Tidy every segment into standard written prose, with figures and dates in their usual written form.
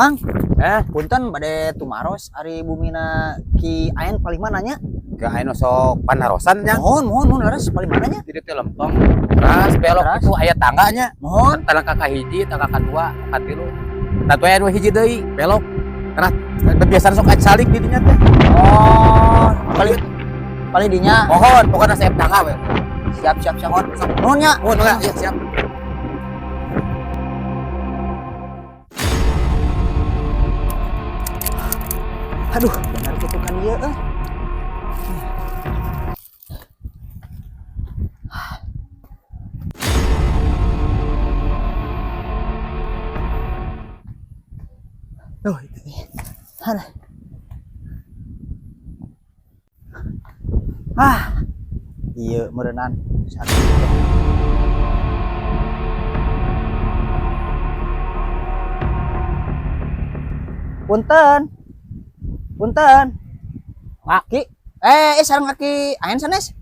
Mang, punten bade tumaros ari bumina Ki Aen paling mananya? Ke ayeuna sok panarosan nya. Mohon, mohon, mohon leres paling mananya? Jadi teh lempeng. Teras belok Teras. Itu aya tangganya. Mohon. Tangga ka hiji, tangga ka dua, ka tilu. Nah tuh aya nu hiji deui, belok. Teras biasana sok salik di dinya teh. Oh, paling paling dinya. Mohon, pokoknya saya tangga we. Siap, siap, siap. Mohon, mohon nya. Mohon enggak? Iya, siap. Aduh, benar gitu kan ieu euy. Duh, itu nih. Aduh. Ah, iya meureunan sakit. Punten. Punten. Ki. Sareng Aki Aen sanes?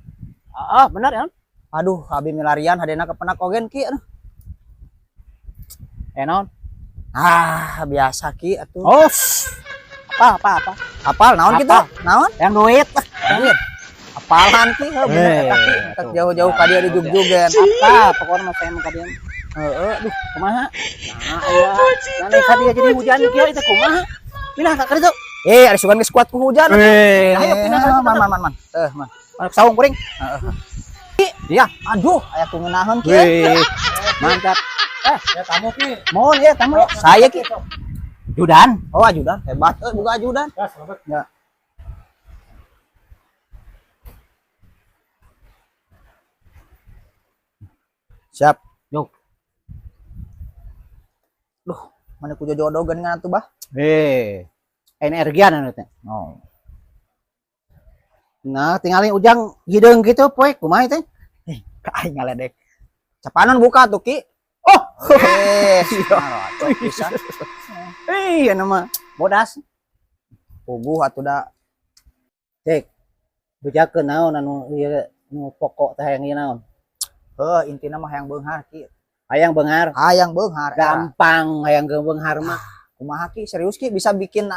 Ah, benar ya. Aduh, abi milarian hadena kepenak ogen Ki. Aduh. Naon? Ah, biasa Ki atuh. Oh. Apa apa apa? Apal naon Apa? kitu? Naon? Yang duit. Duit. Apalan Ki, heuh bener eta Ki. Atuh. Jauh-jauh ka dieu dijugjug-jugen. Apa? Pokoknya mah saya mah ka dieu. Heeh, aduh, Kumaha? Nah, aya. Nah, ka dieu jadi hujan kieu itu kumaha? Pindah ka ditu. Ari sugan geus kuat ku hujan. Ayo pindah ka ditu. Man, man, man, man. Man. Masuk saung kuring. Heeh. Iya. Aduh, aya ku ngeunaheun Ki. Wih, mantap. Ya tamu Ki. Mohon ya tamu ya. Saya Ki. Judan. Oh, ajudan. Hebat euy, buka ajudan. Ya, selamat. Ya. Siap. Yo. Duh, mana ku jojodogan ngan atuh, Bah? Energian anu teh. Oh. Nah, tinggalin ujang hideung gitu poe kumaha teh? Ka aing ngaledek. Capanan buka tuh, Ki. Oh, Cok pisan. Anu mah bodas. Puguh atuh da. Cek. Bejakeun naon anu ieu nu pokok teh hayang ieu naon? Heuh, intina mah hayang beunghar, Ki. Hayang beunghar. Hayang beunghar. Era. Gampang hayang beunghar mah. Kumaha Ki? Serius Ki bisa bikin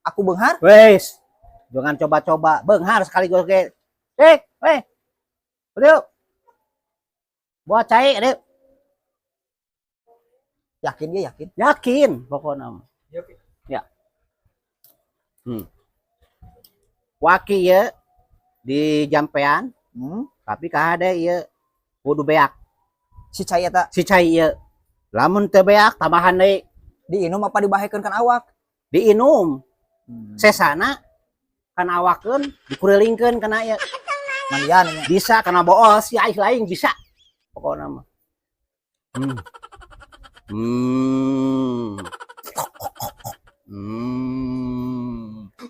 aku beunghar? Wes. Jangan coba-coba beunghar sekali ge. Cek, weh. Udah. Buat cai, deh. Yakin dia yakin? Yakin pokoknya mah. Iya, Ki. Ya. Waki ye di jampean, tapi kahade ieu kudu beak. Si cai eta Si cai ieu. Lamun teu beak tambahan deui. Diinum apa dibahekeun kan awak? Diinum. Sesana kan awakeun dikurilingkeun kana ieu. Mandian nya. Bisa kana bool si aing lain bisa. Pokokna mah.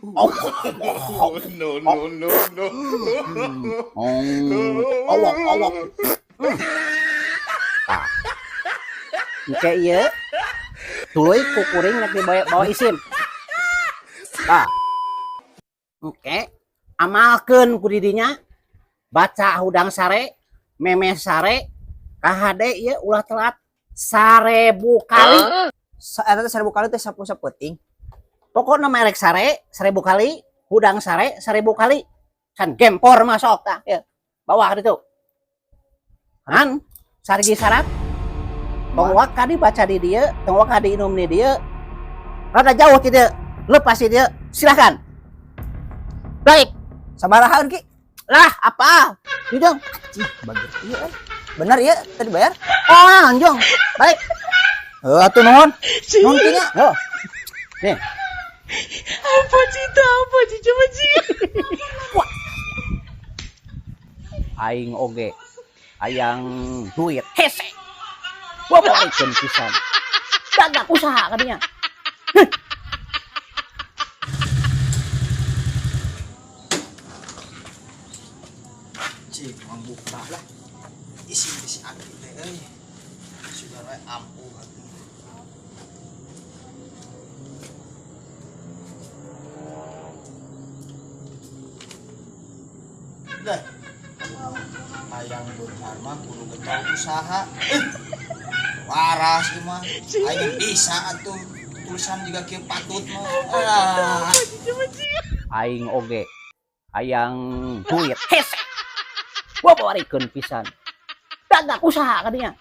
Oh, no, no, no, no. Awak, awak. Tah. Engke ieu tuluy ku kuring nek dibawa bawa isim. Tah. Engke amalkeun ku didinya baca hudang sare, memeh sare, kahade ieu ulah telat 1000 kali. Eta teh 1000 kali teh sapu sapeuting. Pokokna mah erek sare 1000 kali, hudang sare 1000 kali. Can gempor masuk tah ieu. Bawa ka ditu. Kan sargi syarat. Tong waka dibaca di dieu, tong waka diinum di dieu. Rada jauh ti dieu, lepas di dieu, silahkan. Baik. Sabarahaan Ki? Lah, apa? Hidung. Cih, bagus ieu euy. Bener ieu tadi bayar? Oh, anjong. Baik. Heuh, atuh nuhun. Nuhun Ki nya. Heuh. Nih. Apa cita, apa cita, coba cita. Wah. Aing oge hayang duit hese. Gua balikeun pisan. Dagang usaha kadinya. Cik, membuka lah. Isi isi aki teh euy. Sudah we ampuh atuh. Dah. Hayang beunghar mah kudu getol usaha. Waras ieu mah. Aing bisa atuh. Pulsan juga kieu patut mah. Ah. Aing oge hayang duit hese. Gua bawarikeun pisan. Dagang usaha kadinya.